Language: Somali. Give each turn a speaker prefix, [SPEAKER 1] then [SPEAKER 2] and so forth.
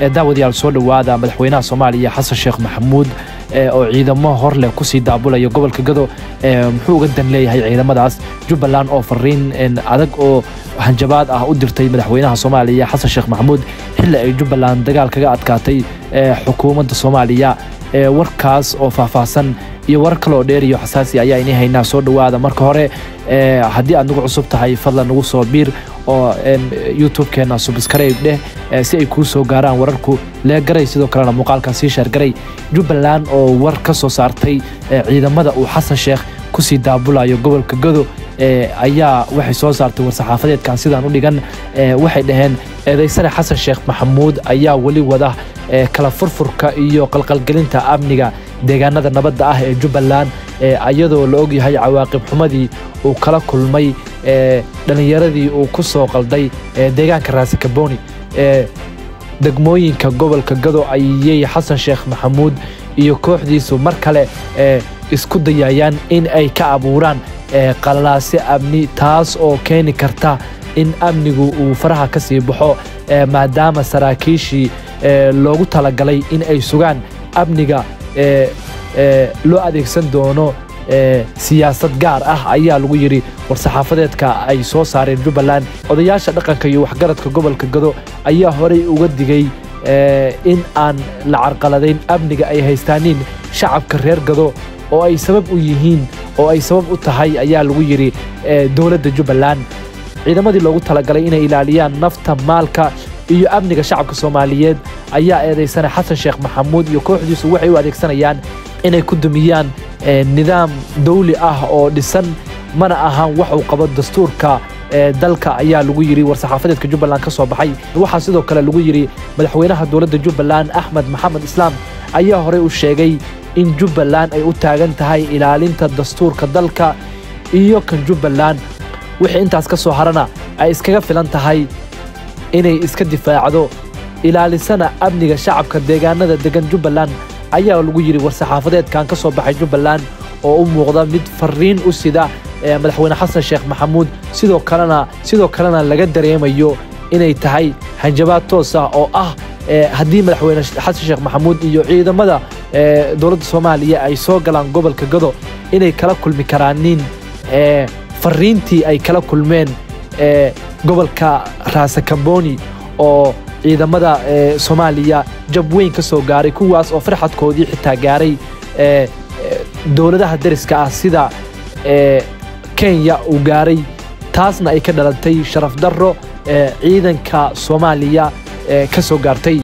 [SPEAKER 1] Daawadayaal, soo dhowaada. Madaxweynaha Soomaaliya Xasan Sheekh Maxamuud oo ciidamo hor leh kusii daabulaya gobolka Gado, muxuu uga dan leeyahay ciidamadaas? Jubbaland oo fariin adag oo hanjabaad ah u dirtay madaxweynaha Soomaaliya Xasan Sheekh Maxamuud xilli ay Jubbaland dagaal kaga adkaatay xukuumadda Soomaaliya. Warkaas oo faahfaahsan iyo warar kaloo dheer iyo xasaasi ayaa inii haynaa. Soo dhowaada. Marka hore, haddii aad nagu cusub tahay, fadlan nagu soo biir oo YouTube-keena subscribe dheh si ay kuu soo gaaraan wararku. Leegaray, sidoo kalena muuqaalkan sii share garay. Jubbaland oo war ka soo saartay ciidamada uu Xasan Sheekh kusii daabulayo gobolka Gado ayaa waxay soo saartay war-saxaafadeedkan sidaan u dhigan. Waxay dhaheen: eedaysane Xasan Sheekh Maxamuud ayaa weli wada kala furfurka iyo qalqalgelinta amniga deegaanada nabadda ah ee Jubbaland, iyadoo la ogyahay cawaaqib xumadii uu kala kulmay dhallinyaradii uu ku soo qalday deegaanka Raasikaboni. Degmooyinka gobolka Gado ayay Xasan Sheekh Maxamuud iyo kooxdiisu mar kale isku dayayaan in ay ka abuuraan qalalaase amni, taas oo keeni karta in amnigu uu faraha ka sii baxo, maadaama saraakiishii loogu talagalay in ay sugaan amniga loo adeegsan doono siyaasad gaar ah, ayaa lagu yidhi war-saxaafadeedka ay soo saareen Jubbaland. Odayaasha dhaqanka iyo waxgaradka gobolka Gado ayaa horey uga digay in aan la carqaladayn amniga ay haystaaniin shacabka reer Gado oo ay sabab u yihiin oo ay sabab u tahay, ayaa lagu yidhi, dowladda Jubbaland. Ciidamadii loogu talagalay inay ilaaliyaan nafta, maalka iyo amniga shacabka Soomaaliyeed ayaa eedaysana Xasan Sheekh Maxamuud iyo kooxdiisu waxay u adeegsanayaan inay ku dumiyaan nidaam dawli ah oo dhisan, mana ahan wax uu qabo dastuurka dalka, ayaa lagu yidhi war-saxaafadeedka Jubbaland ka soo baxay. Waxaa sidoo kale lagu yidhi: madaxweynaha dowladda Jubbaland Axmed Maxamed Islaam ayaa horey u sheegay in Jubbaland ay u taagan tahay ilaalinta dastuurka dalka iyo kan Jubbaland, wixii intaas ka soo harana ay iskaga filan tahay inay iska difaacdo, ilaalisana amniga shacabka deegaanada degan Jubbaland, ayaa lagu yidhi war-saxaafadeedkan ka soo baxay Jubbaland oo u muuqda mid fariin u sida madaxweyne Xasan Sheekh Maxamuud, sidoo kalena laga dareemayo inay tahay hanjabaad toos ah oo ah haddii madaxweyne Xasan Sheekh Maxamuud iyo ciidamada dowladda Soomaaliya ay soo galaan gobolka Gado inay kala kulmi karaaniin fariintii ay kala kulmeen gobolka Raasakamboni oo ciidamada Soomaaliya jab weyn ka soo gaaray, kuwaas oo farxadkoodii xitaa gaaray dowladaha deriska ah sida Kenya uu gaaray, taasna ay ka dhalatay sharaf darro ciidanka Soomaaliya ka soo gaartay.